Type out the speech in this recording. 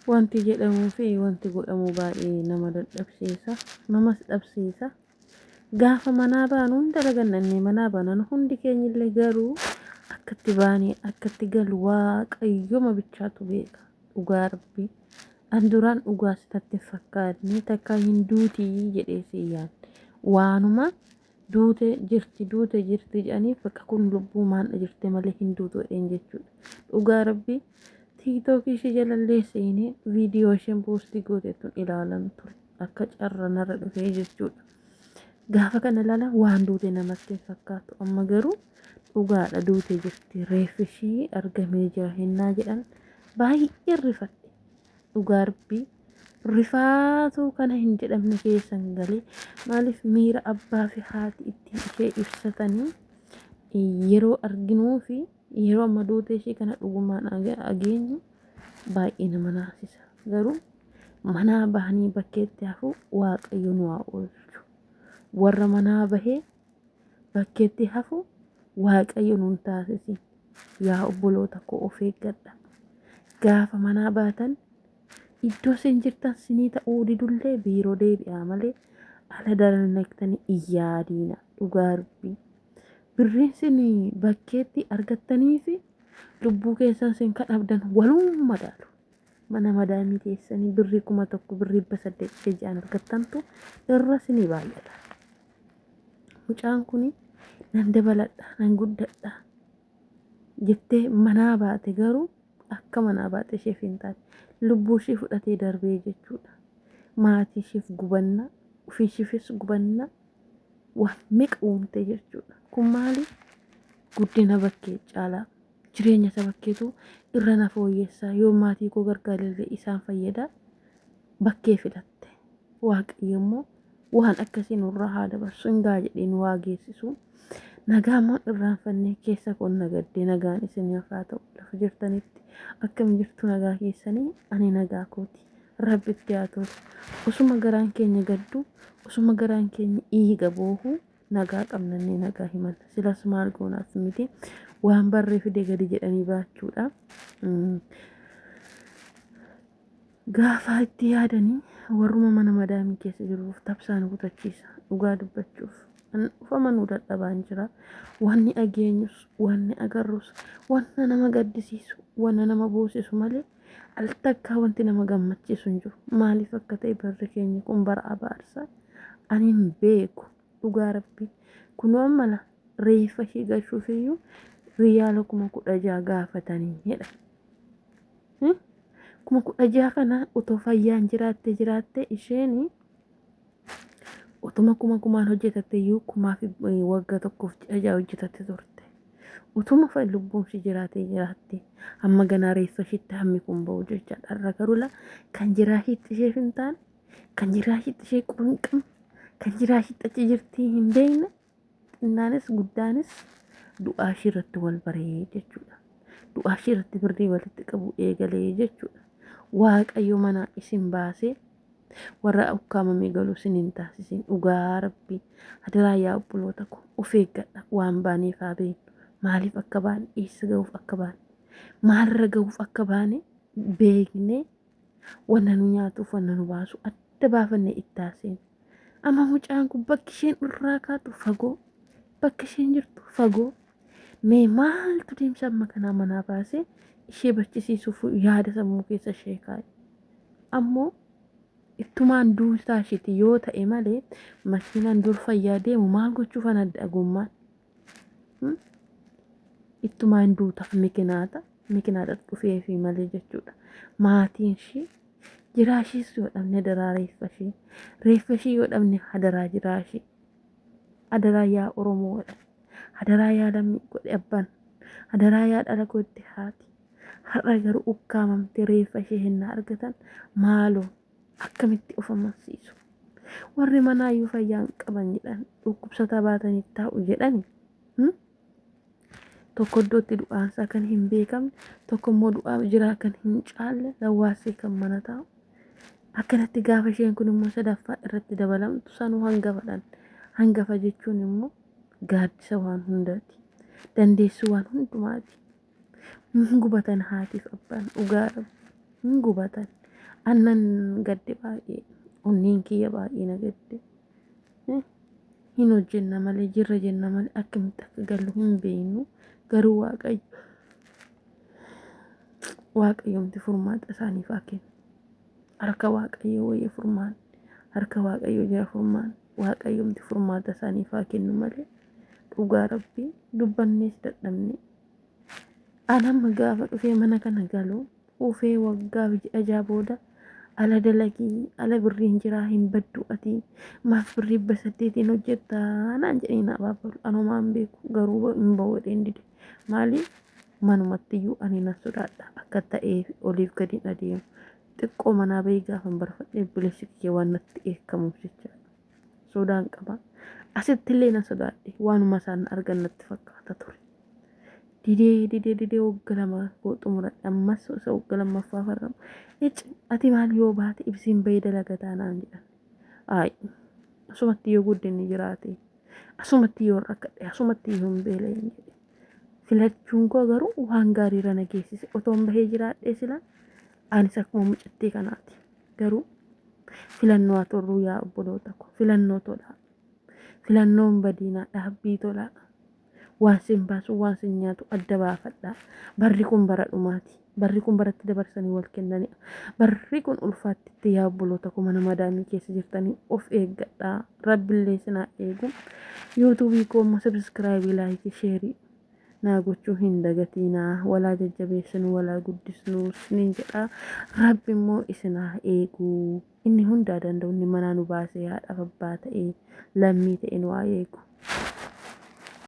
Wanti jedhamuu fi wanti godhamu baay'ee nama dadhabsiisa, namas dhabsiisa. Gaafa manaa baanu hunda dagannannee manaa baanan hundi keenyillee garuu akkatti baanee akkatti galu waaqayyoma bichaatu beeka. Dhugaa rabbii. An duraan dhugaa sitatti hin fakkaanne takka hin duutii jedhee si yaadne. Waanuma duute jirti duute jirti jedhaniif bakka kun lubbuu maandha jirte malee hin duutu jedheen jechuudha. Dhugaa rabbii tiiktookii ishee jalallee seenee viidiyoo isheen poostii goote tun ilaalan ture akka carra narra dhufee jechuudha. Gaafa kana ilaala waan duute namatti hin fakkaatu amma garuu dhugaadha duute jirti reeffi ishii argamee jira hennaa jedhan baay'ee rifadhe. Dhugaa rabbii rifaatuu kana hin jedhamne keessan galee maaliif miira abbaa fi haati ittiin ishee ibsatanii yeroo arginuu fi yeroo amma duutee ishee kana dhugumaan ageenyu baay'ee nama naasisa. Garuu manaa bahanii bakkeetti hafu waaqayyo nu haa oolchu. Warra manaa bahee bakkeetti hafu waaqayyo nun taasisin. Yaa obboloota koo of eeggadha. Gaafa manaa baatan iddoo isin jirtan sinii ta'uu didullee biiroo deebi'aa malee ala daranneektanii hin yaadiina dhugaa rabbii. Birriin sin bakkeetti argattanii fi lubbuu keessan sin kan dhabdan waluun madaalu. Mana madaamii teessanii birrii 1000 birrii 800 ji'aan argattantu irra sinii baay'ata. Mucaan kun nan dabaladha nan guddadha jettee manaa baate garuu akka manaa baate isheef hin taane lubbuu ishee fudhatee darbee jechuudha. Maatii isheef gubanna ofii isheefis gubanna waan meeqa uumte jechuudha. Kun maali? Guddina bakkee caalaa jireenya isa bakkeetu irra na fooyyessa yoo maatii koo gargaarellee isaan fayyada bakkee filatte. Waaqayyo immoo waan akkasii nurraa haa dabarsu hin ga'a jedhee nu haa geessisu. Nagaa immoo irraanfannee keessa koon nagaddee nagaan isiniif haa ta'u lafa jirtanitti akkam jirtu nagaa keessanii ani nagaa kooti rabbitti haa tolu. Osuma garaan keenya gaddu osuma garaan keenya dhiiga boohu nagaa qabnannee nagaa himanna silas maal goonaaf miti waan barree fide gadi jedhanii baachuudha. Gaafa itti yaadanii warruma mana madaamii keessa jiruuf tabsaa nu kutachiisa dhugaa dubbachuuf. An ufama nu dadhabaan jira. Wanni dhageenyus, wanni agarrus, wanna nama gaddisiisu, wanna nama boosisu malee al takkaa wanti nama gammachiisu hin jiru. Maaliif akka ta'e barri keenya kun bara abaarsaa ani hin beeku dhugaa rabbii. Kunoo amma la reeffa ishee gashuuf iyyuu riyaala 16,000 gaafatanii jedha. 16,000 kana otoo fayyaan jiraatte jiraatte isheen otuma kuma kumaan hojjetatte iyyuu kumaa fi waggaa tokkoof ji'a ja'a hojjetatte turte. Utuma lubbuun ishee jiraatee jiraatte amma ganaa reeffa isheetti hammi kun ba'u jechaadha. Har'a garuu la kan jiraashiitti isheef hin taane kan jiraashiitti ishee quba hin qabne kan jiraashiitti achi jirtii hin beekne Xinnaanis guddaanis du'aa ishii irratti wal baree jechuudha. Du'aa ishii irratti birrii walitti qabu eegalee jechuudha. Waaqayyo manaa isin baasee warra ukkaamamee galu isin hin taasisin dhugaa rabbii hadaraa yaa obboloota koo of eeggadha waan baaneef haa beeknu maaliif akka baane eessa ga'uuf akka baane maalirra ga'uuf akka baane beeknee wanna nu nyaatuuf wanna nu baasu adda baafannee itti haaseen. Amma mucaan kun bakki isheen irraa kaatu fagoo, bakki isheen jirtu fagoo. Mee maaltu deemsa amma kanaa manaa baasee ishee bachisiisuuf yaada sammuu keessa ishee kaa'e. Ammoo ittumaan duutaa isheeti yoo ta'e malee makiinaan dur fayyaa deemu maal gochuufan adda gommaan. Ittumaan duutaaf mikinaata mikinaadha dhufeefi malee jechuudha. Maatiin ishii jiraa ishiis yoo dhabne hadaraa reeffa ishii reeffa ishii yoo dhabne hadaraa jiraa ishii hadaraa yaa Oromoo godhe hadaraa yaa lammii godhe abbaan hadaraa yaa dhala godhe haati har'a garuu ukkaamamte reeffa ishee hennaa argatan maaloo akkamitti of amansiisu? Warri manaayyuu fayyaa hin qaban jedhan dhukkubsataa baatanii taa'u jedhani. Tokko iddootti du'aansaa kan hin beekamne tokko immoo du'aaf jiraa kan hin caalle lawwaasee kan mana taa'u. Akkanatti gaafa isheen kun immoo sadaffaa irratti dabalamtu sanuu hangafadhaan. Hangafa jechuun immoo gaaddisa waan hundaati. Dandeessuu waan hundumaati. Hin gubatan haatiif abbaan dhugaa rabbi hin gubatan. Annan gadde baay'ee onneen kiyya baay'ee na gadde. Hin hojjenna malee jirra jenna malee akkamitti akka gallu hin beeknu garuu Waaqayyo Waaqayyomti furmaata isaaniif haa kennu. Harka Waaqayyoo wayya furmaanni. Harka Waaqayyoo jira furmaanni. Waaqayyomti furmaata isaaniif haa kennu malee dhugaa rabbii dubbannees dadhabne. An amma gaafa dhufee mana kana galu ufee waggaa fi ji'a ja'a booda ala dalagii ala birriin jiraa hin baddu ati maaf birrii 800n hojjetta naan jedhanii na abaabalu. An homaa hin beeku garuu hin ba'u jedheen dide. Maali manumattiyyuu ani nan sodaadha akka ta'ee oliif gadi hin adeemu. Xiqqoo manaa bahee gaafan barfadhe obboleessi kiyya waan natti dheekkamuuf jecha sodaan qaba. Asitti illee nan sodaadhe waanuma isaan argan natti fakkaata ture. Didee didee didee wagga 2 koo xumuradhe ammas isa wagga lammaffaa farramu. Icci ati maal yoo baate ibsiin bahee dalagataa naan jedhan. Ayi asumatti yoo guddinni jiraate asumatti yoo rakkadhe asumatti yoo hin beela'in jedhe. Filachuun koo garuu waan gaariirra na geessise otoon bahee jiraadhee sila anis akkuma mucattii kanaati. Garuu filannoo haa toluu yaa obboloota koo filannoo tolaa. Filannoon badiinaa dhaabbii tolaa. Waan sin baasu waan sin nyaatu adda baafadhaa. Barri kun bara dhumaati. Barri kun baratti dabarsanii wal kennanidha. Barri kun ulfaattitti yaa obboloota koo mana madaamii keessa jirtanii of eeggadhaa. Rabbillee isin haa eegu. Yuutuubii koo immoo sabiskiraayibii, laayikii, sheerii naa gochuu hin dagatiinaa. Walaa jajjabeessinu, walaa guddisnu isiniin jedha. Rabbi immoo isin haa eegu. Inni hundaa danda'u inni manaa nu baasee haadhaaf abbaa ta'ee lammii ta'e nu haa eegu.